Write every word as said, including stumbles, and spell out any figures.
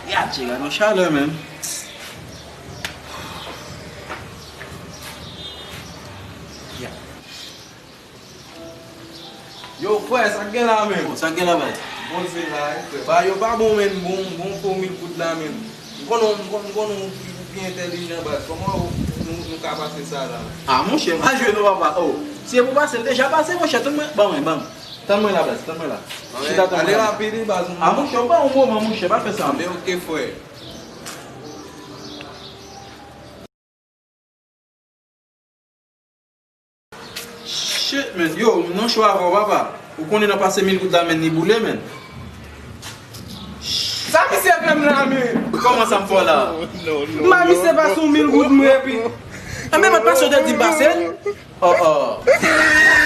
Ya, tchega, nou chalè menm. Ya. Yo, frè, sa k gen la menm? Bon, sa k gen la, baz? Bon, se la, wi, frè. Ba yo pa bon, menm, bon, bon, pou mil goud la menm. M konnen, m konnen, m konnen ou pi entèlijan, baz. Kòman ou, nou, nou ka pase sa la? Ah, monchè, pa jwe non, papa. Oh, si e pou pase, l deja pase, monchè. Tann mwen, ban mwen, ban mwen. Tann mwen la, baz, tann mwen la. Chita, tann mwen la. Ale rapid, wi, baz. Ah, monchè, ou pa yon moman, monchè, pa fè sa. Anben, oke, frè. Shit, man. Yo, m nan cho avè w, papa. Ou konnen nan pase mil goud la, man, li boule, man. Sa misye fè m la, men? Kòman sa m fè w la? M ba misye pase yon mil goud, mwen, epi. Anben, mwen pase, w te di m pase. Oh, oh.